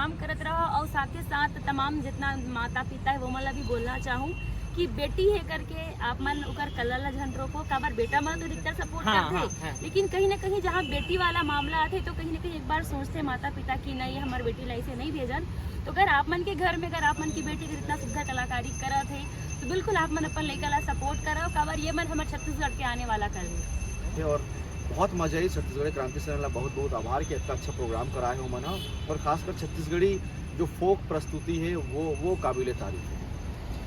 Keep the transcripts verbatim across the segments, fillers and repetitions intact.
काम करत रहो, और साथ ही साथ तमाम जितना माता पिता है वो मन ला भी बोलना चाहूँ कि बेटी है करके आप मन ओकर कला ला झन रोको, काबर बेटा मन तो अधिकतर सपोर्ट हाँ, करथे, हाँ, हाँ। लेकिन कहीं ना कहीं जहाँ बेटी वाला मामला आथे तो कहीं ना कहीं एक बार सोचथे माता पिता कि नहीं, हमार बेटी ला ऐसे नहीं भेजन। तो अगर आप मन के घर में अगर आप मन की बेटी अगर इतना सुंदर कलाकारी करत है तो बिल्कुल आप मन अपन लइका ला सपोर्ट करो, काबर ये मन हमार छत्तीसगढ़ के आने वाला कल है। थे और बहुत मजा आई। छत्तीसगढ़ी क्रांति सेना ला बहुत बहुत आभार कि इतना अच्छा प्रोग्राम कराए हो मन ह। और खासकर छत्तीसगढ़ी जो फोक प्रस्तुति है वो वो काबिल तारीफ है।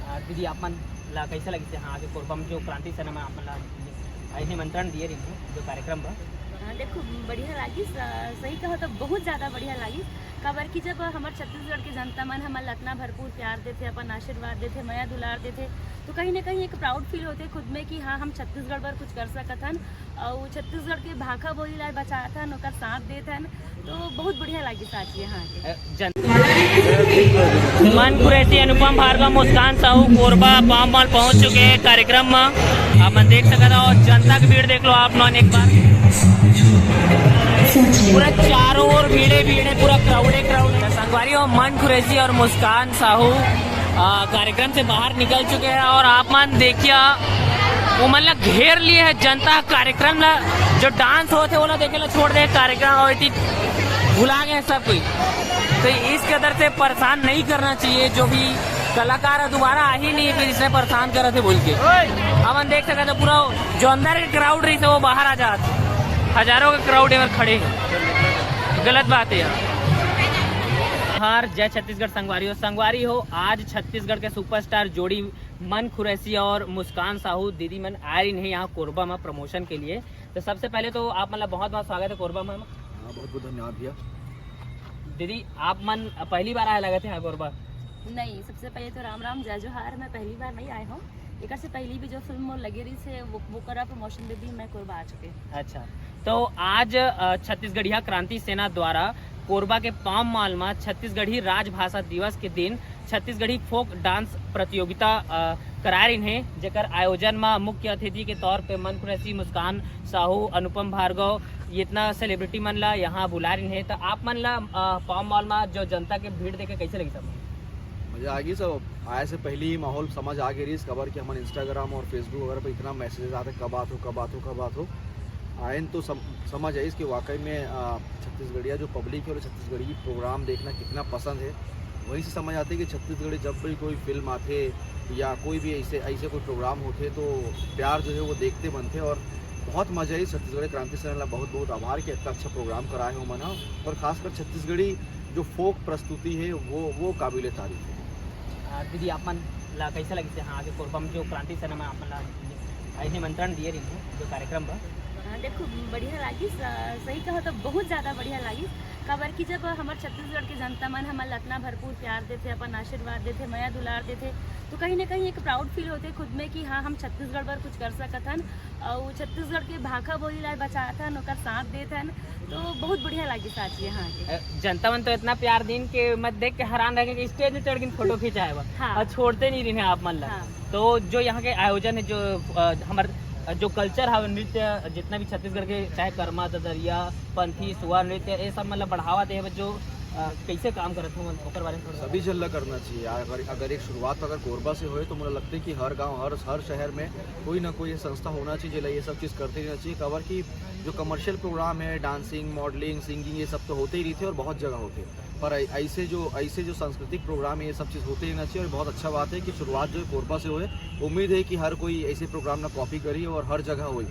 आ, दीदी, आप मन ला कैसे लगिस यहाँ आके कोरबा में जो क्रांति सेना में आप मन ला निमंत्रण दिए रहिन जो कार्यक्रम बा? हाँ, देखो, बढ़िया लागिस। आ, सही कहो तो बहुत ज़्यादा बढ़िया लागिस, काबर कि जब हमर छत्तीसगढ़ के जनता मन हमन ला इतना भरपूर प्यार देथे, अपन आशीर्वाद देथे, मया दुलार देथे, तो कहीं ना कहीं एक प्राउड फील होथे खुद में कि हाँ, हम छत्तीसगढ़ बर कुछ कर सकत हन, और छत्तीसगढ़ के भाखा बोली ला बचात हन, ओकर साथ देत हन, तो बहुत बढ़िया लागिस आज यहाँ आके। जन मन कुरैशी, अनुपम भार्गव, मुस्कान साहू कोरबा पाम मॉल पहुंच चुके हैं कार्यक्रम में। आप मन देख सकत हो, जनता की भीड़ देख लो आप मन एक बार। पूरा चारों ओर भीड़े भीड़े, पूरा क्राउडे क्राउड है। संगवारी हो, मन कुरैशी और मुस्कान साहू आ, कार्यक्रम से बाहर निकल चुके हैं और आप मन देखिए, वो मन ला घेर लिए है जनता। कार्यक्रम ला जो डांस होते वो ला देखे ला छोड़ दे, कार्यक्रम और इतनी भुला गए सब कुछ। तो इस कदर से परेशान नहीं करना चाहिए, जो भी कलाकार है दोबारा आ ही नहीं, फिर इसने परेशान करे थे बोल के। अपन देख सकते हो पूरा जो अंदर के क्राउड रही थे वो बाहर आ जात, हजारों के क्राउड एवर खड़े हैं, गलत बात है यार। हार जय छत्तीसगढ़ संगवारी हो, संगवारी हो, आज छत्तीसगढ़ के सुपरस्टार जोड़ी मन कुरैशी और मुस्कान साहू दीदी मन आए रहिन हे यहाँ कोरबा में प्रमोशन के लिए। तो सबसे पहले तो आप मन ला बहुत बहुत स्वागत है कोरबा में। हाँ, बहुत बहुत धन्यवाद भैया। दीदी, आप मन पहली बार आए लगत है यहाँ कोरबा? नहीं, सबसे पहले तो राम राम, जय जोहार। मैं पहली बार नहीं आए हूँ, एक से पहली भी जो फिल्म मोर लगे रही से वो वो करा प्रमोशन में भी मैं कोरबा आ चुके। अच्छा, तो आज अ, छत्तीसगढ़िया क्रांति सेना द्वारा कोरबा के पाम मॉल में छत्तीसगढ़ी राजभाषा दिवस के दिन छत्तीसगढ़ी फोक डांस प्रतियोगिता अ, कराए रहिन हे, जेकर आयोजन में मुख्य अतिथि के तौर पे मन कुरैशी, मुस्कान साहू, अनुपम भार्गव, ये इतना सेलिब्रिटी मन ला यहाँ बुलाए रहिन हे। तो आप मन ला अ, पाम मॉल में जो जनता के भीड़ देखे कैसे लगी सब? मजा आ गई सब। आए से पहले ही माहौल समझ आ गई रही, काबर कि हमन इंस्टाग्राम और फेसबुक वगैरह पर इतना मैसेजेस आते, कब आत हो, कब आत हो, कब आत हो। आयन तो सम, समझ आइस कि वाकई में आ, छत्तीसगढ़िया जो पब्लिक है और छत्तीसगढ़ी प्रोग्राम देखना कितना पसंद है। वहीं से समझ आते कि छत्तीसगढ़ी जब भी कोई फिल्म आते या कोई भी ऐसे ऐसे कोई प्रोग्राम होते तो प्यार जो है वो देखते बनते। और बहुत मजा आई। छत्तीसगढ़ी क्रांति सेना ला बहुत बहुत आभार कि इतना अच्छा प्रोग्राम कराए हो मन ह। और खासकर छत्तीसगढ़ी जो फोक प्रस्तुति है वो वो काबिल तारीफ है। आ, दीदी, आप मन ला कैसे लगिस यहाँ आके कोरबा में जो क्रांति सेना में आप मन ला निमंत्रण दिए रहिन हे जो कार्यक्रम बा? हाँ, देखो, बढ़िया लागिस। आ, सही कहो तो बहुत ज़्यादा बढ़िया लागिस, काबर कि जब हमर छत्तीसगढ़ के जनता मन हमन ला इतना भरपूर प्यार देथे, अपन आशीर्वाद देथे, मया दुलार देथे, तो कहीं ना कहीं एक प्राउड फील होथे खुद में कि हाँ, हम छत्तीसगढ़ बर कुछ कर सकत हन, और छत्तीसगढ़ के भाखा बोली ला बचात हन, ओकर साथ देत हन, तो बहुत बढ़िया लागिस आज यहाँ आके। अ, जनता मन तो इतना प्यार दिन के मत देख के हैरान रह गए कि स्टेज में चढ़ के फोटो खिंचाए बा हाँ। और छोड़ते नहीं रहे आप मन ला। हाँ। तो जो यहाँ के आयोजन है, जो अ, हमार जो कल्चर है नृत्य, जितना भी छत्तीसगढ़ के चाहे कर्मा, ददरिया, पंथी, सुआ नृत्य, ये सब मतलब बढ़ावा दे बर जो अ, कैसे काम करत हो ओकर बारे में थोड़ा सभी झन ला करना चाहिए यार। अगर अगर एक शुरुआत अगर कोरबा से होए तो मुझे लगता है कि हर गांव, हर हर शहर में कोई ना कोई संस्था होना चाहिए, जेला ये सब चीज़ करते रहना चाहिए। काबर कि जो कमर्शियल प्रोग्राम है, डांसिंग, मॉडलिंग, सिंगिंग, ये सब तो होते ही रहिथे और बहुत जगह होथे, पर ऐ- ऐसे जो ऐसे जो सांस्कृतिक प्रोग्राम है, ये सब चीज़ होते रहना चाहिए। और बहुत अच्छा बात है कि शुरुआत जो है कोरबा से होए। उम्मीद है कि हर कोई ऐसे प्रोग्राम ना कॉपी करी और हर जगह होए।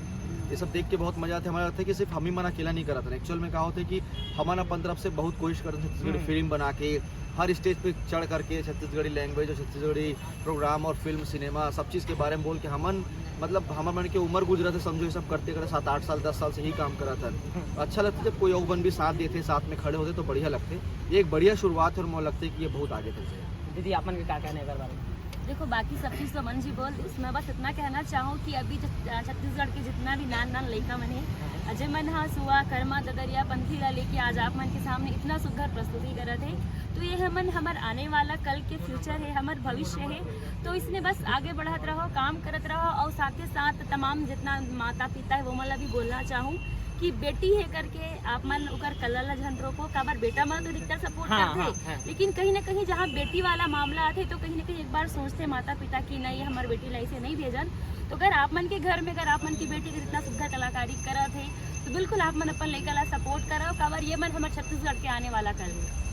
ये सब देख के बहुत मजा आथे। हमारा लगता है कि सिर्फ हम ही मन अकेला नहीं करत हन। एक्चुअल में का होता है कि हमन अपन तरफ से बहुत कोशिश करते हैं छत्तीसगढ़ी हम्म। फिल्म बना के हर स्टेज पे चढ़ करके छत्तीसगढ़ी लैंग्वेज और छत्तीसगढ़ी प्रोग्राम और फिल्म, सिनेमा, सब चीज़ के बारे में बोल के हमन, मतलब, हमर मन के उम्र गुजरत है, समझो, ये सब करते करते सात आठ साल, दस साल से ही काम करत हन। अच्छा लगता है जब कोई और मन भी साथ देते, साथ में खड़े होते तो बढ़िया लगते। ये एक बढ़िया शुरुआत है और मुझे लगता है कि ये बहुत आगे तक जाए। दीदी, आप मन के का कहना है एकर बारे में? देखो, बाकी सब चीज़ तो मन जी बोल दिस। मैं बस इतना कहना चाहूँ कि अभी जब, अ, छत्तीसगढ़ के जितना भी नान नान लइका मन हे, जेमन हा सुआ, कर्मा, ददरिया, पंथी ला लेके आज आप मन के सामने इतना सुघर प्रस्तुति करत हे, तो ये हमन हमर आने वाला कल के फ्यूचर है, हमर भविष्य है। तो इसने बस आगे बढ़त रहो, काम करत रहो, और साथ ही साथ तमाम जितना माता पिता है वो मन ला भी बोलना चाहूँ कि बेटी हे करके आप मन ओकर कला ला झन रोको, काबर बेटा मन तो अधिकतर सपोर्ट हाँ, करथे, हाँ, हाँ। लेकिन कहीं ना कहीं जहाँ बेटी वाला मामला आथे तो कहीं ना कहीं एक बार सोचथे माता पिता कि नहीं, हमर बेटी ला ऐसे नहीं भेजन। तो अगर आप मन के घर में अगर आप मन की बेटी अगर इतना सुघर कलाकारी करत हे तो बिल्कुल आप मन अपन लइका ला सपोर्ट करव, काबर ये मन हमर छत्तीसगढ़ के आने वाला कल हे।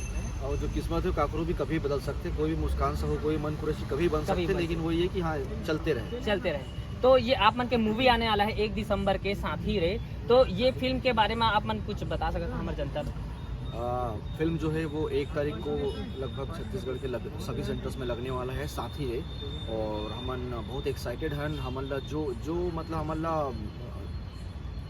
और जो किस्मत है, काकरो भी कभी बदल सकते, कोई भी मुस्कान सा हो, कोई मन कुरैशी कभी बन कभी सकते, बन लेकिन वही है कि हाँ, चलते रहे। चलते रहे। तो ये आप मन के मूवी आने वाला है एक दिसंबर के, साथी रे। तो ये फिल्म के बारे में आप मन कुछ बता सकते हैं हमर जनता ला? आ, फिल्म जो है वो एक तारीख को लगभग छत्तीसगढ़ के लग, सभी सेंटर्स में लगने वाला है, साथी रे। और हमन बहुत एक्साइटेड हन। हमन ला जो जो मतलब हमन ला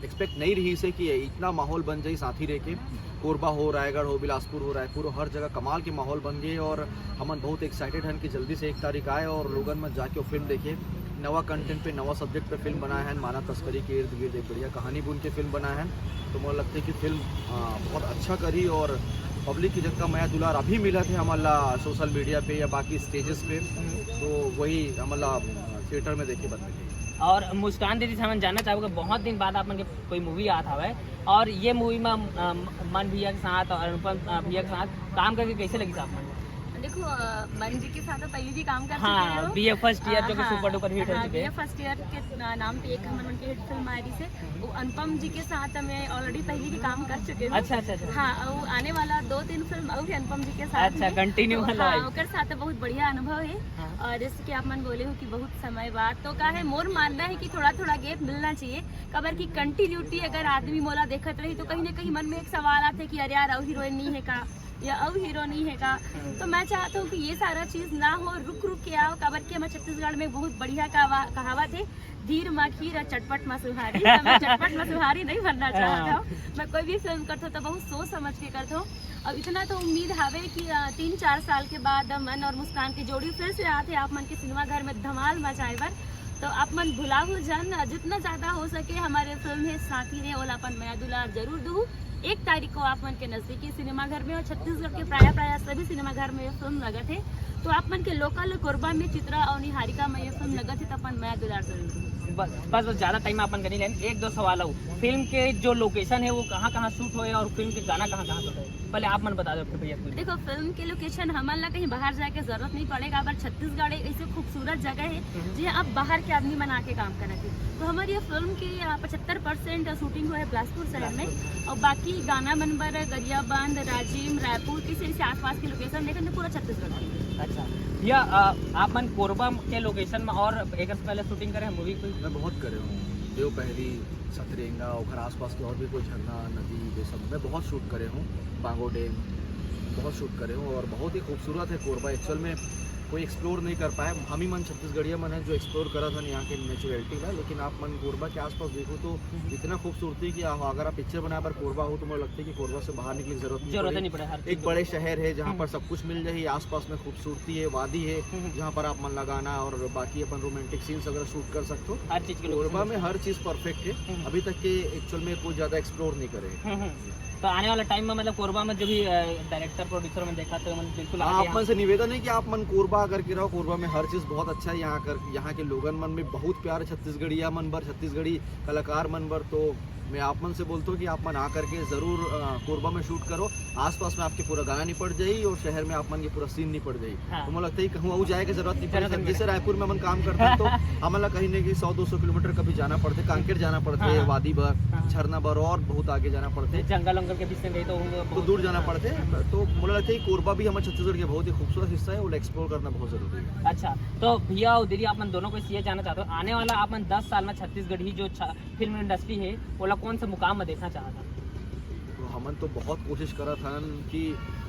एक्सपेक्ट नहीं रही से कि इतना माहौल बन जाई साथी रे के। कोरबा हो, रायगढ़ हो, बिलासपुर हो, रायपुर हो, हर जगह कमाल के माहौल बन गए। और हमन बहुत एक्साइटेड हन कि जल्दी से एक तारीख आए और लोगन मन जाके वो फिल्म देखे। नवा कंटेंट पे, नवा सब्जेक्ट पे फिल्म बनाए हैं, मानव तस्करी के इर्द गिर्द एक बढ़िया कहानी बुन के फिल्म बनाए हैं। तो मुझे लगता है कि फिल्म आ, बहुत अच्छा करी और पब्लिक की जितना मया दुलार अभी मिला थे हमला सोशल मीडिया पे या बाकी स्टेजेस पे, तो वही हमला थिएटर में देखे बन मिले। और मुस्कान दीदी से हमन जानना चाहबो कि बहुत दिन बाद आप मन के कोई मूवी आत हवय, और ये मूवी में अ, मन भैया के साथ और अनुपम अ, भैया के साथ काम करके कैसे लगी आप मन? देखो, अ, मन जी के साथ तो पहले भी काम कर हाँ, चुके हो। बी ए फर्स्ट ईयर जो कि हाँ, सुपर डुपर हिट हो हाँ, चुके हैं। बी ए फर्स्ट ईयर के ना-, नाम पे एक हमन उनके हिट फिल्म आ रही से, वो अनुपम जी के साथ मैं ऑलरेडी पहले भी काम कर चुके हूँ। अच्छा, अच्छा, अच्छा। हाँ, वो आने वाला दो तीन फिल्म और भी अनुपम जी के साथ अच्छा, में। continue तो वाला हाँ, है। ओकर साथ बहुत बढ़िया अनुभव है। हाँ। और जैसे कि आप मन बोले हो कि बहुत समय बाद, तो का है, मोर मानना है कि थोड़ा थोड़ा गैप मिलना चाहिए। काबर कि कंटिन्यूटी अगर आदमी मोला देखत रही तो कहीं ना कहीं मन में एक सवाल आथे कि अरे यार, अउ हीरोइन नहीं है का या अउ हीरो नहीं है का। तो मैं चाहता हूँ कि ये सारा चीज ना हो, रुक रुक के आओ। काबर कि हमारे छत्तीसगढ़ में बहुत बढ़िया कहावा-, कहावत है, धीर मा खीर और चटपट मा सुहारी। तो मैं चटपट मा सुहारी नहीं बनना चाहता हूँ। मैं कोई भी फिल्म करता हूँ तो बहुत सोच समझ के करता हूँ। अब इतना तो उम्मीद हवे कि अ, तीन चार साल के बाद मन और मुस्कान की जोड़ी फिर से आते आप मन के सिनेमा घर में धमाल मचाए बर। तो आप मन भुलाहू जन, जितना ज्यादा हो सके हमारे फिल्म है साथी रे ओला अपन मया दुलार जरूर दू। एक तारीख को आप मन के नजदीकी सिनेमा घर में और छत्तीसगढ़ के प्राय प्राय सभी सिनेमा घर में ये फिल्म लगत है। तो आप मन के लोकल कोरबा में चित्रा और निहारिका में ये फिल्म लगत है, तो अपन मया दुलार जरूर दू। बस बस बस, ज्यादा टाइम अपन के नहीं लेन, एक दो सवाल हो। फिल्म के जो लोकेशन है वो कहाँ कहाँ शूट होए और फिल्म के गाना कहाँ कहाँ शूट होए, पहले आप मन बता दो भैया कुछ। देखो, फिल्म के लोकेशन हमन ला कहीं बाहर जाए के जरूरत नहीं पड़ेगा, पर छत्तीसगढ़ एक ऐसे खूबसूरत जगह है हम्म। जहाँ अब बाहर के आदमी मन आके काम करत है। तो हमारी ये फिल्म की पचहत्तर परसेंट शूटिंग हुआ है बिलासपुर शहर में, और बाकी गाना मन बर गरियाबंद, राजिम, रायपुर, किसी ऐसे आसपास के लोकेशन देखें तो पूरा छत्तीसगढ़ में। अच्छा भैया, अ, आप मन कोरबा के लोकेशन में और एक से पहले शूटिंग करे हैं मूवी कोई? मैं बहुत करे हूँ, देव पहली, सतरेंगा, ओखर आसपास के और भी कोई झरना, नदी, ये सब मैं बहुत शूट करे हूँ। बांगो डैम बहुत शूट करे हूँ और बहुत ही खूबसूरत है कोरबा। एक्चुअल में कोई एक्सप्लोर नहीं कर पाए, हम ही मन छत्तीसगढ़िया मन हैं जो एक्सप्लोर करत हन यहाँ के नेचुरलिटी ला। लेकिन आप मन कोरबा के आसपास देखो तो इतना खूबसूरती कि आप, अगर आप पिक्चर बनाए बर कोरबा हो तो मुझे लगता है कि कोरबा से बाहर निकलने की जरूरत नहीं जरूरत पड़े। नहीं पड़े, हर एक चीज बड़े शहर है जहाँ हम्म। पर सब कुछ मिल जाए, आसपास में खूबसूरती है, वादी है, हम्म। जहाँ पर आप मन लगाना और बाकी अपन रोमांटिक सीन्स वगैरह शूट कर सकते हो। हर चीज के कोरबा लोकेशन। में हर चीज़ परफेक्ट है। हम्म। अभी तक के एक्चुअल में कोई ज़्यादा एक्सप्लोर नहीं करे। हम्म, हम्म। तो आने वाला टाइम में मतलब कोरबा में जो भी डायरेक्टर प्रोड्यूसर में देखा तो मतलब बिल्कुल हाँ, आगे आप मन से निवेदन है कि आप मन कोरबा आकर के रहो। कोरबा में हर चीज़ बहुत अच्छा है। यहाँ कर, यहाँ के लोगन मन में बहुत प्यार है छत्तीसगढ़िया मन बर, छत्तीसगढ़ी कलाकार मन बर। तो मैं आप मन से बोलता हूँ कि आप मन आ करके ज़रूर अ, कोरबा में शूट करो। आसपास में आपके पूरा गाना निपट जाई और शहर में आप मन के पूरा सीन निपट जाई। हाँ। तो मुझे लगता है कि कहूँ और जाए के जरूरत नहीं जरूरत पड़े। नहीं जैसे रायपुर में हमन काम करते हैं तो हमन ला कहीं ना कहीं सौ दो सौ किलोमीटर कभी जाना पड़ते, कांकेर जाना पड़ते, हाँ। वादी बर, हाँ। झरना बर और बहुत आगे जाना पड़ते, जंगल वंगल के बीच में गए तो वो तो दूर जाना पड़ते। तो मुझे लगता है कि कोरबा भी हमारे छत्तीसगढ़ के बहुत ही खूबसूरत हिस्सा है, वो एक्सप्लोर करना बहुत जरूरी है। अच्छा, तो भैया और दीदी, आप मन दोनों को ये जानना चाहते हो, आने वाला आप मन दस साल में छत्तीसगढ़ ही जो छ-, फिल्म इंडस्ट्री है, ओला कौन से मुकाम में देखना चाहता? तो हमन तो बहुत कोशिश करत हन कि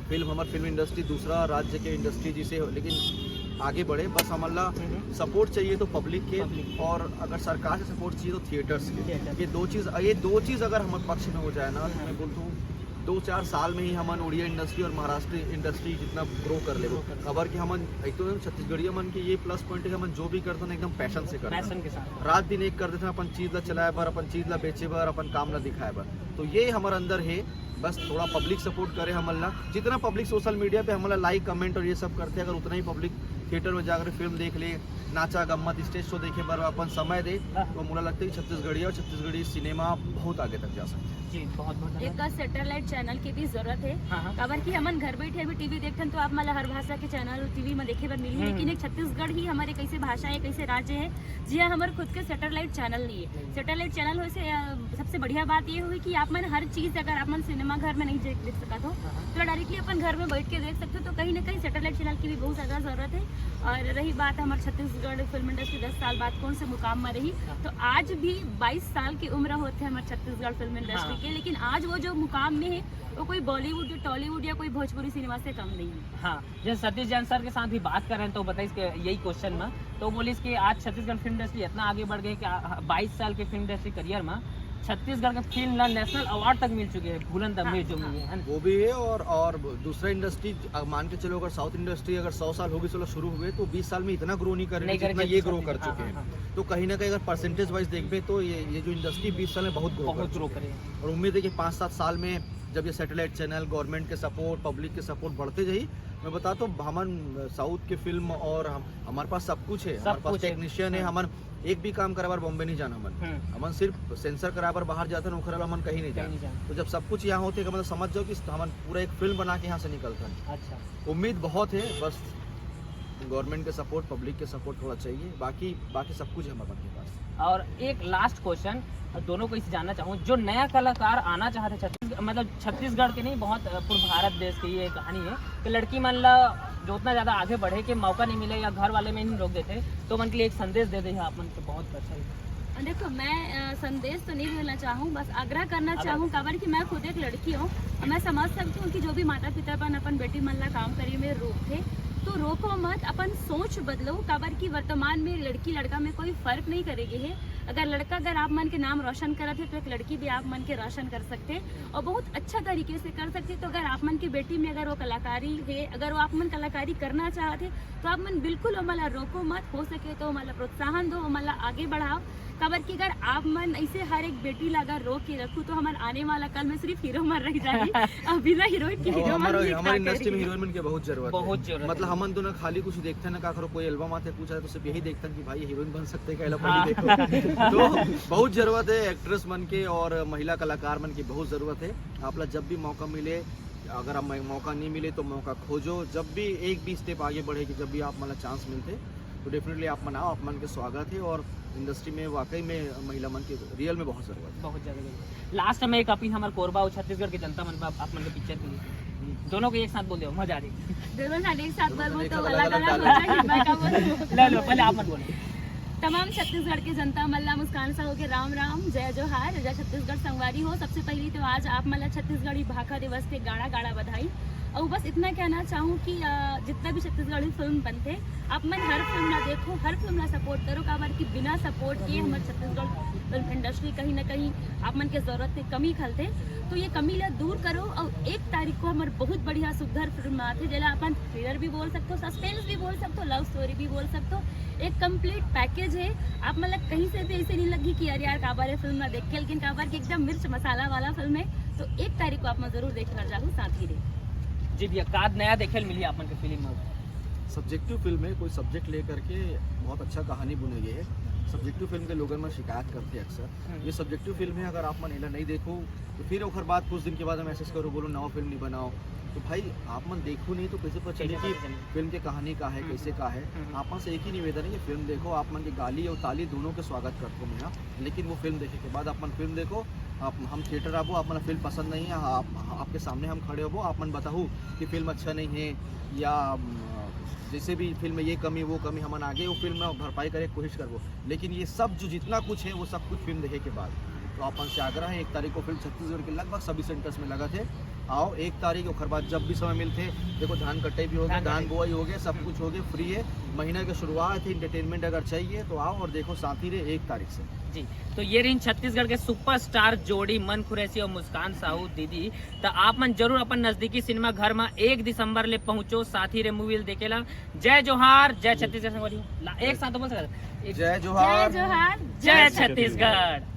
फिल्म, हमार फिल्म इंडस्ट्री दूसरा राज्य के इंडस्ट्री जैसे हो, लेकिन आगे बढ़े। बस हमन ला हम्म। सपोर्ट चाहिए तो पब्लिक के, पब्लिक के। और अगर सरकार से सपोर्ट चाहिए तो थिएटर्स के। थिएटर। ये दो चीज़, ये दो चीज़ अगर हमारे पक्ष में हो जाए ना, तो मैं बोलता हूँ दो चार साल में ही हमन उड़िया इंडस्ट्री और महाराष्ट्र इंडस्ट्री जितना ग्रो कर लेबो। ग्रो कर लेबो। काबर कि हमन एक तो छत्तीसगढ़िया मन के ये प्लस पॉइंट है कि हमन जो भी करते हैं एकदम पैशन से करते हैं। पैशन के साथ। रात दिन एक कर देते हैं अपन चीज़ ला चलाए बर, अपन चीज़ ला बेचे बर, अपन काम ला दिखाए बर। तो ये हमारे अंदर है, बस थोड़ा पब्लिक सपोर्ट करे हमन ला। जितना पब्लिक सोशल मीडिया पे हमन ला लाइक, कमेंट और ये सब करते हैं, अगर उतना ही पब्लिक थिएटर में जाकर फिल्म देख ले, नाचा गम्मत, स्टेज शो देखे बर अपन समय दे, हाँ। तो मोला लगता है कि छत्तीसगढ़िया और छत्तीसगढ़ी सिनेमा बहुत आगे तक जा सकते हैं। जी, बहुत बहुत धन्यवाद। एक सैटेलाइट चैनल की भी जरूरत है। हाँ, हाँ। काबर कि हमन घर बैठे अभी टीवी देखथन तो आप मन ला हर भाषा के चैनल टीवी में देखे बर मिलही, हम्म। लेकिन एक छत्तीसगढ़ ही हमारे कैसे भाषा है, कैसे राज्य है, जिहाँ हमर खुद के सैटेलाइट चैनल नहीं है। सैटेलाइट चैनल होए से अ, सबसे बढ़िया बात ये हुई कि आप मन हर चीज अगर आप मन सिनेमा घर में नहीं देख देख सकत हो हाँ, हाँ। तो डायरेक्टली अपन घर में बैठ के देख सकते हो। तो कहीं ना कहीं सैटेलाइट चैनल की भी बहुत ज्यादा जरूरत है। और रही बात हमारे छत्तीसगढ़ फिल्म इंडस्ट्री दस साल बाद कौन से मुकाम में रही, हाँ। तो आज भी बाईस साल की उम्र होते हैं हमारे छत्तीसगढ़ फिल्म इंडस्ट्री हाँ। के, लेकिन आज वो जो मुकाम में है वो कोई बॉलीवुड या टॉलीवुड या कोई भोजपुरी सिनेमा से कम नहीं है। हाँ, जैसे सतीश जैन सर के साथ भी बात कर रहे हैं तो बताइस कि यही क्वेश्चन में, तो बोलिस कि आज छत्तीसगढ़ फिल्म इंडस्ट्री इतना आगे बढ़ गई कि आ- बाईस साल के फिल्म इंडस्ट्री करियर में छत्तीसगढ़ के फिल्म ला नेशनल अवार्ड तक मिल चुके हैं, भूलन दम्मे हाँ, जो हाँ। मूवी है ना। वो भी है। और और दूसरा इंडस्ट्री, मान के चलो, अगर साउथ इंडस्ट्री अगर सौ साल होगी, चलो शुरू हुए, तो बीस साल में इतना ग्रो नहीं करेंगे नहीं करेंगे जितना ये छत्तीसगढ़ ग्रो के, कर हाँ, चुके हाँ, हैं। हाँ। तो कहीं ना कहीं अगर परसेंटेज वाइज देखबे तो ये ये जो इंडस्ट्री बीस साल में बहुत ग्रो बहुत कर ग्रो चुकी है। करे। और उम्मीद है कि पाँच सात साल में जब ये सैटेलाइट चैनल, गवर्नमेंट के सपोर्ट, पब्लिक के सपोर्ट बढ़ते जाही, मैं बता तो हमन साउथ के फिल्म और हम हमारे पास सब कुछ है। सब हमारे पास कुछ है। टेक्नीशियन है। हाँ। हमन एक भी काम करे बर बॉम्बे नहीं जाना हमन। हम्म। हमन सिर्फ सेंसर कराए बर बाहर जाथन, ओखर अलावा हमन कहीं नहीं कहीं जाना। नहीं जाना। तो जब सब कुछ यहाँ होते, मतलब समझ जाओ कि हमन पूरा एक फिल्म बना के यहाँ से निकलथन। अच्छा। उम्मीद बहुत है, बस गवर्नमेंट के सपोर्ट, पब्लिक के सपोर्ट थोड़ा चाहिए, बाकी बाकी सब कुछ है हमन के पास। और एक लास्ट क्वेश्चन, दोनों को इसे जानना चाहूँ, जो नया कलाकार आना चाहते छत्तीसगढ़, मतलब छत्तीसगढ़ के नहीं, बहुत अ, पूरे भारत देश की ये कहानी है कि लड़की मन ला जो उतना ज़्यादा आगे बढ़े के मौका नहीं मिले या घर वाले में ही रोक देते, तो मन के लिए एक संदेश दे दे आप मन के बहुत अच्छा ही। देखो, मैं अ, संदेश तो नहीं देना चाहूँ, बस आग्रह करना आग्रह। चाहूँ, काबर कि मैं खुद एक लड़की हूँ और मैं समझ सकती हूँ कि जो भी माता पिता अपन अपन बेटी मन ला काम करे में रोकथे, तो रोको मत, अपन सोच बदलो, काबर कि वर्तमान में लड़की लड़का में कोई फर्क नहीं करेगी है। अगर लड़का अगर आप मन के नाम रोशन करत है तो एक लड़की भी आप मन के रोशन कर सकते हैं और बहुत अच्छा तरीके से कर सकते हैं। तो अगर आप मन के बेटी में अगर वो कलाकारी है, अगर वो आप मन कलाकारी करना चाहते हैं, तो आप मन बिल्कुल ओमन ला रोको मत, हो सके तो ओमन ला प्रोत्साहन दो, ओमन ला आगे बढ़ाओ। काबर कि अगर आप मन ऐसे हर एक बेटी ला अगर रोक के रखू तो हमार आने वाला कल में सिर्फ हीरो मन रह जाही और बिना हीरोइन के और हीरो मन हमारा भी हमारे का इंडस्ट्री में करी। हीरोइन मन के बहुत जरूरत बहुत है। जरूरत मतलब है। हमन दोनों खाली कुछ देखते हैं ना, का करो कोई एल्बम आते कुछ आते तो सिर्फ यही देखते हैं कि भाई हीरोइन बन सकते हैं, क्या हाँ। देखो। तो बहुत जरूरत है एक्ट्रेस मन के और महिला कलाकार मन की बहुत जरूरत है। आप ला जब भी मौका मिले, अगर आप मौका नहीं मिले तो मौका खोजो। जब भी एक भी स्टेप आगे बढ़े कि जब भी आप मन ला चांस मिलते तो डेफिनेटली आप मन आओ, आप मन के स्वागत है। और इंडस्ट्री में वाकई में महिला मन की रियल में बहुत जरूरत है। बहुत ज़्यादा जरूरत। लास्ट में एक अपील हमारे कोरबा और छत्तीसगढ़ के जनता मन पर आप मन के पिक्चर के लिए, दोनों को एक साथ बोल दो, मजा आ जाएगी। दोनों साथ एक साथ दोनों बोलबो साथ एक तो साथ अलग अलग-अलग अलग डालो। हो जाही, मैं का बोलूं? ले लो, पहले आप मत बोलो। तमाम छत्तीसगढ़ के जनता मन ला मुस्कान साहू के राम राम, जय जोहार, जय छत्तीसगढ़ संगवारी हो। सबसे पहली तो आज आप मन ला छत्तीसगढ़ी भाखा दिवस के गाड़ा गाड़ा बधाई। और बस इतना कहना चाहूँ कि अ, जितना भी छत्तीसगढ़ी फिल्म बनते, आप मन हर फिल्म ला देखो, हर फिल्म ला सपोर्ट करो, काबर कि बिना सपोर्ट के हमारे छत्तीसगढ़ फिल्म इंडस्ट्री कहीं ना कहीं आप मन के जरूरत के कमी खलते। तो ये कमी ला दूर करो और एक तारीख को हमारे बहुत बढ़िया सुघर फिल्म आते, जेला अपन थ्रिलर भी बोल सकते हो, सस्पेंस भी बोल सकते हो, लव स्टोरी भी बोल सकते हो। एक कंप्लीट पैकेज है। आप मतलब कहीं से भी ऐसे नहीं लगी कि यार यार काबर है फिल्म ना देख के, लेकिन काबर की एकदम मिर्च मसाला वाला फिल्म है। तो एक तारीख को आप मन जरूर देखे बर जाहू साथी रे। जी भैया, का नया देखे मिली आप मन के फिल्म में? सब्जेक्टिव फिल्म है, कोई सब्जेक्ट लेकर के बहुत अच्छा कहानी बुने गए है। सब्जेक्टिव फिल्म के लोगन में शिकायत करते हैं अक्सर। हम्म। ये सब्जेक्टिव फिल्म है, अगर आप मन एला नहीं देखो तो फिर ओकर बाद कुछ दिन के बाद मैसेज करो, बोलो नवा फिल्म नहीं बनाओ। तो भाई आप मन देखो नहीं तो कैसे पता चले कैसे कि पता चले? फिल्म के कहानी का है, हम्म। कैसे का है। हम्म। आप मन से एक ही निवेदन है कि फिल्म देखो, आप मन के गाली और ताली दोनों के स्वागत करते हो यहाँ, लेकिन वो फिल्म देखे के बाद आप मन फिल्म देखो। आप हम थिएटर आबो, आप मन फिल्म पसंद नहीं है, आप आपके सामने हम खड़े होबो, आप मन बताहू कि फिल्म अच्छा नहीं है या अम, जैसे भी फिल्म में ये कमी वो कमी, हमन आगे वो फिल्म में भरपाई करे के कोशिश करबो। लेकिन ये सब जो जितना कुछ है वो सब कुछ फिल्म देखे के बाद। तो आप मन से आग्रह है, एक तारीख को फिल्म छत्तीसगढ़ के लगभग सभी सेंटर्स में लगत है। आओ एक तारीख, ओकर बाद जब भी समय मिलते, देखो धान कटाई भी हो गया, धान धान कटाई। बुआई हो गया, सब कुछ हो गया, फ्री है। महीना की शुरुआत है, एंटरटेनमेंट अगर चाहिए तो आओ और देखो साथी रे एक तारीख से। जी, तो ये रही छत्तीसगढ़ के सुपरस्टार जोड़ी मन कुरैशी और मुस्कान साहू दीदी। तो आप मन जरूर अपन नजदीकी सिनेमा घर में एक दिसंबर ले पहुंचो साथी रे मूवी देखेला। जय जोहार, जय छत्तीसगढ़ संगवारी। ला- एक साथ तो बोल सकते हैं। एक- जय जोहार। जय जोहार, जय छत्तीसगढ़।